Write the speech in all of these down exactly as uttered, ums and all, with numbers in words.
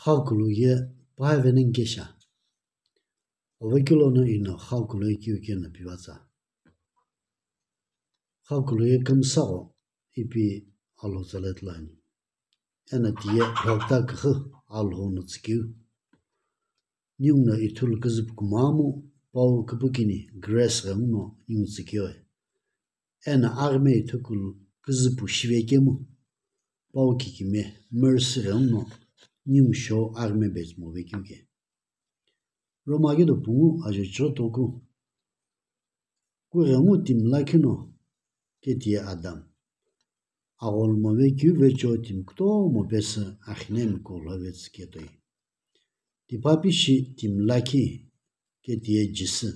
Xakulu ye püavenengu kesha. Ovekilo no ino xakulu ye kiu keno pivatsa. Xakulu ye kümsagho ipi Alhou tsaletulani. Eno tiye lhokta küxü Alhou no tsükeu. Ninguno ithulu küzüpu kumomu pau küpükini grace ghenguno ningu tsükeoe. Eno aghime ithukulu küzüpu shivekemu pau kikime mercy ghenguno ningu shou aghime betsümo vekeu ke. Roma kido pungu ajo chiro toku. Kughengu timi lakhi no ketiye Adam. Agholo move keu vecho timi kutomo pesü axinemi kulo vetsü ketoi. Tipapi shi timi lakhi ketiye Jisü.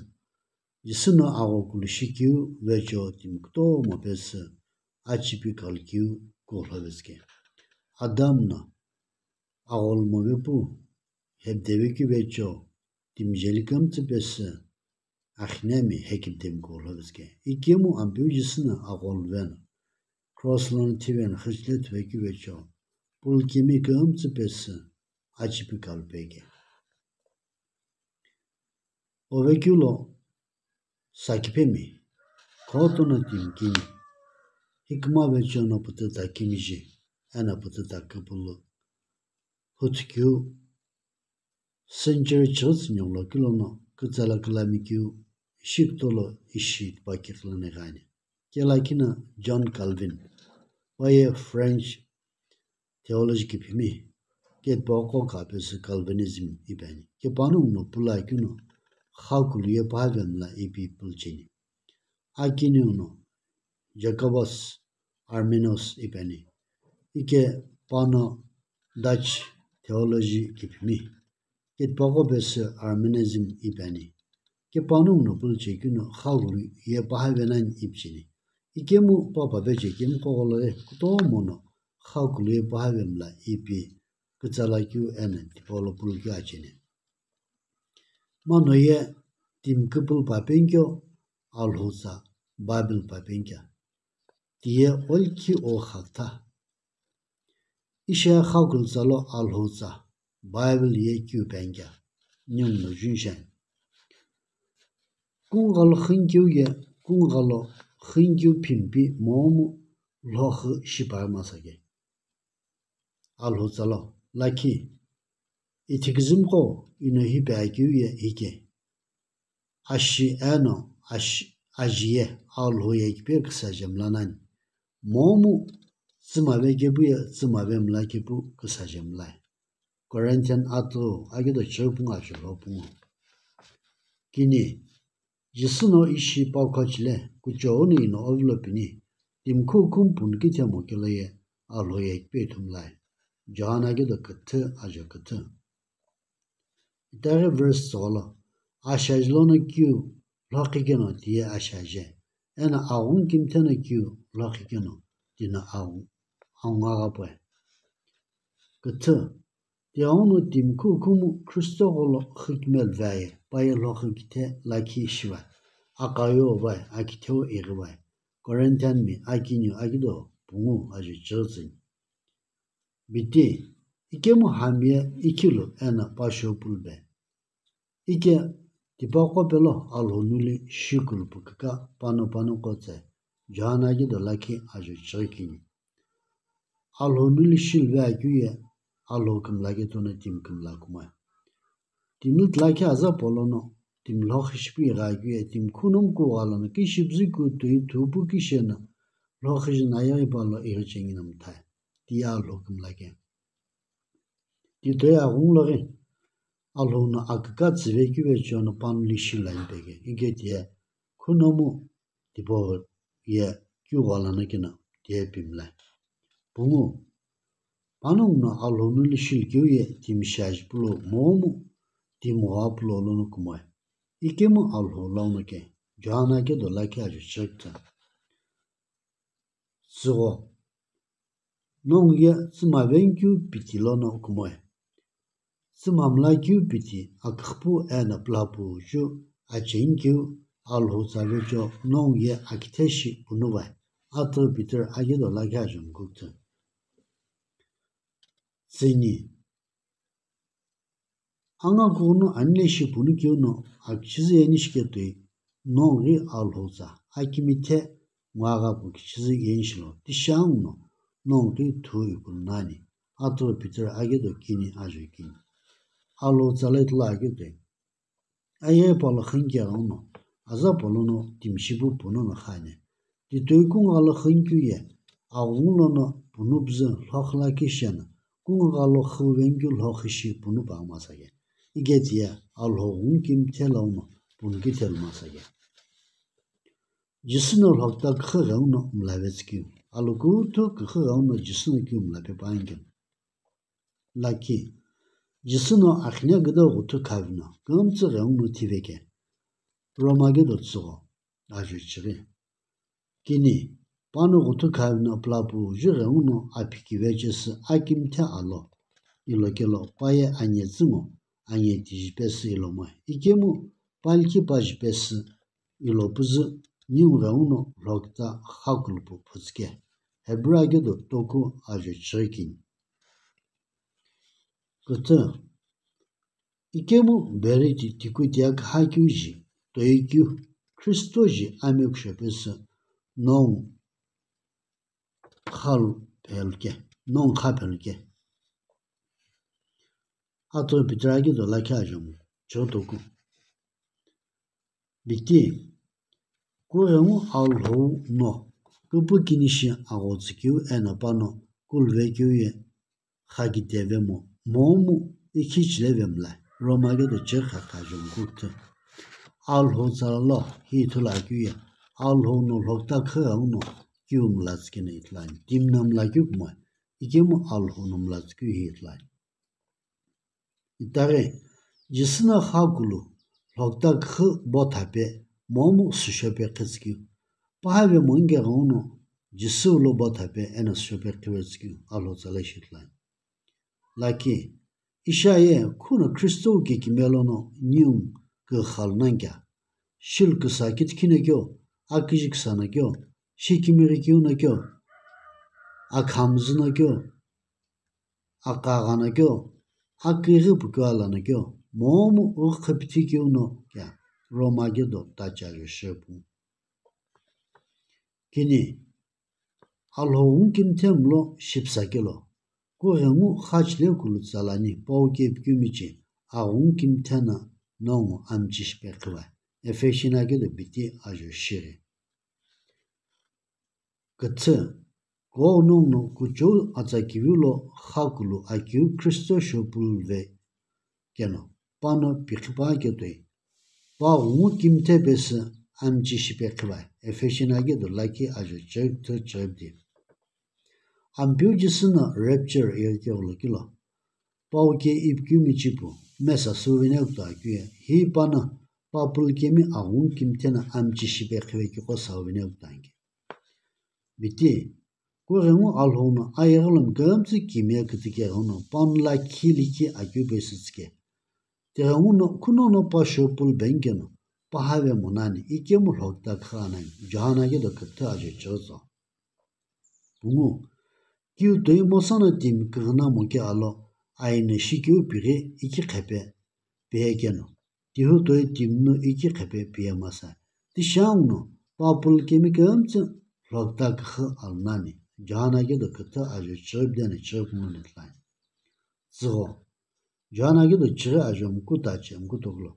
Jisü no aghokulu shikeu vecho timi kutomo pesü achipi kalkeu kulo vetsü ke. Adam no agholo move pu hepdeve keu vecho timi jeli kümtsü pesü axinemi hekipdemi kulo vetsü ke. Ikemu Ampeu Jisü no agholo veno cross lono thiveno xüchile thuvekeu vecho pulukemi kümtsü pesü achipi kalu peke. Ovekilo sakipemi khoto no timi kini hikima vecho no pututa kimiji eno pututa küpülü huthukeu century chighi tsünyongu lo kilono kütsala külami keu ishi kutolo ishi tipaki qhilani ghani. Kela kina John Calvin, paye French theology kiphimi, ketipaqo kapesü Calvinism ipeni. Kepanongu no pula keu no xakulu ye püavemla ipi pulcheni. Akiniu no Jacobus Arminius ipeni. Ike pano Dutch theology kiphimi. Ketipaqo pesü Arminianism ipeni. Kepanongu no pulchekeu no xakulu ye püavenani ipicheni. Ikemu papa vechekemu kogholo ye kutomo no xakulu ye püavemla ipi kütsala keu eno tipolo pulukeu acheni. Mano ye timi küpülü papenkeu Alhou tsa Bible papenkeu. Tiye olkhi o xaktha. Ishe xakulu tsalo Alhou tsa Bible ye keu penkeu. Ninguno junshen. Kunghalo xünkeu ye kunghalo xünkeu phimpi momu lhoxü shipaghi masake. Alhou tsalo lakhi. Ithikizimqo ino hipekeu ye hike. Ashi eno ashi ajiye Alhou ye kipe küsaje mla nani. Momu tsümave kepu ye tsümave mla kepu küsaje mlae. Corinthian athu agido cheu pungu ajo lo pungu. Kini, Jisü no ishi pau kha chile kuchou no ino ovilo pini, timi khu khumu punu kithemo kelo ye Alhou ye kipe ithumlae. John agido küthü ajo küthü. Itaghi verse tsügholo, ashaji lono keu lhoqhi keno tiye ashaje, eno aghungu kimthe no keu lhoqhi keno tino aghungu, aghungu aghapae. Küthü, tighenguno timi khu khumu Kristo gholo xükimelo vaye, paye lhoqhi kithe lakhi shivae, aqayo vae, akitheo ighivae, Corinthian mi akiniu agido pungu ajo chighi tsüni. Biti, ikemu hami ye ikhilu eno pasho pulube. Ike tipaqo pelo Alhou nuli shikulu pukika pano pano kotse, John agido lakhi ajo chighi kini. Alhou nuli shilve akeu ye Alhou kümla ketono timi kümla kumoe. Timi tilakhi aza polono, timi lhoqhi shipu igha keu ye timi khunomu kugha lono kishi püzü keu toi thupu kisheno lhoqhi jinaye ipalo ighi chengino mthae. Tiye Alhou kümla ke. Ti toi aghungu loghi Alhou no aküka tsüve keu vecho no panu lishi lani peke. Ike tiye khunomu tipau ye keu ghalano keno tiye pimlae. Pungu, panongu no Alhou nuli shilkeu ye timi shiaji pulo momu timi gha pulo lono kumoe. Ikemu Alhou launo ke, John agido lakhi ajo chighi küthü. Tsügho, nongu ye tsümaveni keu piti lono kumoe. Tsümamla keu piti aküxüpu eno pulapu ju acheni keu Alhou tsa vecho nongu ye akithe shi punuvae. Athu Peter agido lakhi ajo mkukthü. Tsüni, Angakughuno ani leshi punu keu no akichizu yeni shiketoi, nongu ghi Alhou tsa akimithe ngwaghi apu kichizu yeni shilo, tishi anguno nongu ghi thu ikulu nani. Atughu Peter aghüdo kini ajo kini. Alhou tsa lo ithulu akeu toi, aye palo khunike ghenguno, aza palo no timishi pu punu no khani. Titoi kungu ghalo khunike ye, aghungu lono punu püzü lhokhi lakhi sheno, kungu ghalo khuveni keu lhokhi shi punu pa masa ke. Ike tiye Alhou ghungu kimithe lono punu kithelu masa ke. Jisü no lhokta küxü ghenguno mlave tsükeu. Alokuthu küxü ghenguno Jisü no keu mlave pa ankeu. Lakhi, Jisü no akhine küdo ghuthu khavino, kümtsü ghenguno thiveke. Roma küdo tsügho, ajo chighi. Kini, pano ghuthu khavino pulapu ju ghenguno aphikive chesü akimithe alo. Ilo kelo paye anye tsü ngo, anye tiji pesü ilo moe. Ikemu, palikhi paji pesü ilo püzü, ningu ghenguno lhokta xakulupu phutsuke. Hebrew aghüdo toku ajo chighi kini. Küthü, ikemu bereti tikutia küha keu ji, toi keu, Khristo ji amekushopesü nongu khalu pheluke, nongu kha pheluke. Atughu Peter aghüdo lakhi ajo mu, chighi toku. Biti, kughengu Alhou no, küpü kini shi aghotsü keu eno pano kulve keu ye khakiteve mo, momu ikhi chileve mlai, Roma aghüdo chighi kha ajo mu küthü. Alhou tsa lo hi ithulu akeu ye, Alhou no lhokta küxü ghenguno keu mla tsükeno ithulu ani. Timi no mla keu kumo, ikemu Alhou no mla tsükeu hi ithulu ani. Itaghi, Jisü no xakulu lhokta küxü bothape momu süshope qhitsükeu. Pahave monge ghenguno Jisü lo bothape eno süshope qhive tsükeu Alhou tsa lo ishi ithulu ani. Lakhi, ishi aye khuno Khristo kikime lono ningu küxü khalu nani kea. Shilu küsa kitikhi no keu, aküji küsa no keu, shikimighi keu no keu, akhamzü no keu, akagha no keu, aküghi pukeu ala no keu, momu ukhapiti keu no kea, Roma aghüdo tacha ajo chighi pu. Kini, Alhou ghungu kimithe mlo shipsa kelo, kughengu xachile kulu tsalani pau kepikeu michi, aghungu kimithe no nongu amchi shipe qhiva, Ephesian aghüdo biti ajo chighi. Küthü, kughengu no kuchou atsa kivi lo xakulu akeu Khristo shopulu ve keno, pano pikhipa ketoi. Pa ghungu kimithe pesü amchi shipe qhiva, Ephesian aghüdo lakhi ajo chighi küthü chighi biti. Ampeu Jisü no rapture ighikeu lo kilo, pau ke ipikeu michi pu, mesa süveni kuta akeu ye, hi pano, pa pulukemi aghungu kimithe no amchi shipe qhive keu qo süveni kuta anke. Biti, kughengu Alhou no ayeghi lo mi kümtsü kimiye kütike ghenguno pano lakhi likhi akeu pesü tsüke. Tighenguno khunono pa shopulu beni keno, pahave monani, ikemu lhokta küxü nani, John aghüdo küthü ajo chighi tso. Pungu, kiu toi Mosa no timi küghüna moke alo, aino shikeu pighi ikhi qhepe piye keno, tihu toi timi nu ikhi qhepe piye masa. Tishi anguno, pa pulukemi kümtsü lhokta küxü alu nani, John aghüdo küthü ajo chighi bidi ani chighi pungu no ithulu ani. Tsügho, John aghüdo chighi ajo mu küthü ache mu küthü kulo.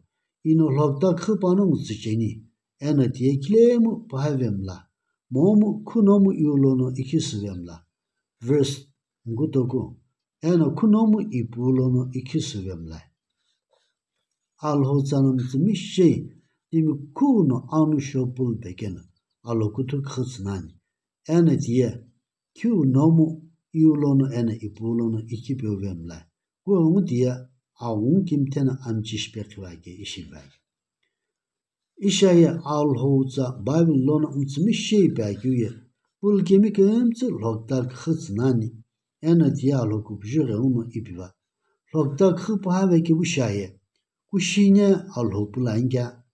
Ino lhokta küxü panongu tsücheni, eno tiye kilemu pahave mla, momu khunomu iu lono ikhi süve mla. Verse mu küthü ku, eno khunomu ipu lono ikhi süve mla. Alhou tsa no mütsümishei, timi khuno anu shopulu pekeno, alokuthu küxü tsü nani. Eno tiye, khunomu iu lono eno ipu lono ikhi peu ve mla. Kughengu tiye, aghungu kimithe no amchi shipe qhiva ke ishi ve. Ishi aye Alhou tsa Bible lono mütsümishei pe akeu ye, pulukemi kümtsü lhokta küxü tsü nani, eno tiye Alhou kupuju ghenguno ipi va. Lhokta küxü pahave kepu shi aye, kushi ne Alhou pulu ani kea,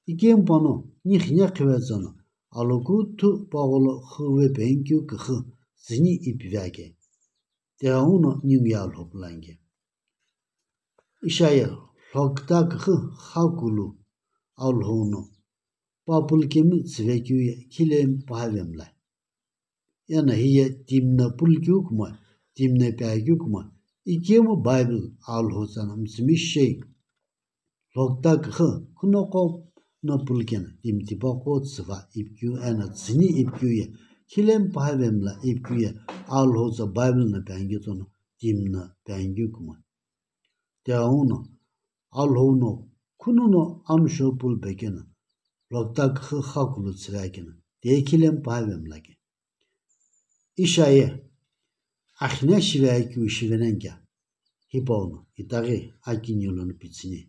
ikemu pano, ni xine qhive tsono, alokuthu pagholo xüve peni keu küxü tsüni ipi ve ake. Tighenguno ningu ye Alhou pulu ani kea. Ishi aye, Lhokta küxü xakulu Alhou no papul kemi tsüvekeu ye khilemu pahave mlai. Eno hiye timi no pulkeu kuma, timi no peakeu kuma, ikemu Bible Alhou tsa no mütsümi shei. Lhokta küxü khunoqo no pulkena timi tipaqo tsüva ipikeu eno tsüni ipikeu ye, khilemu pahave mla ipikeu ye, Alhou tsa Bible no peakeu tsono timi no peakeu kuma. Tiaghi no, Alhou no, khunono amsho pulu pekeno, lhokta küxü xakulu tsüvekeno, tiye khilemu pahave mlake. Ishaye, axine shivekeu shivenenkia, hipau no, itaghi akiniu lono pitsüni.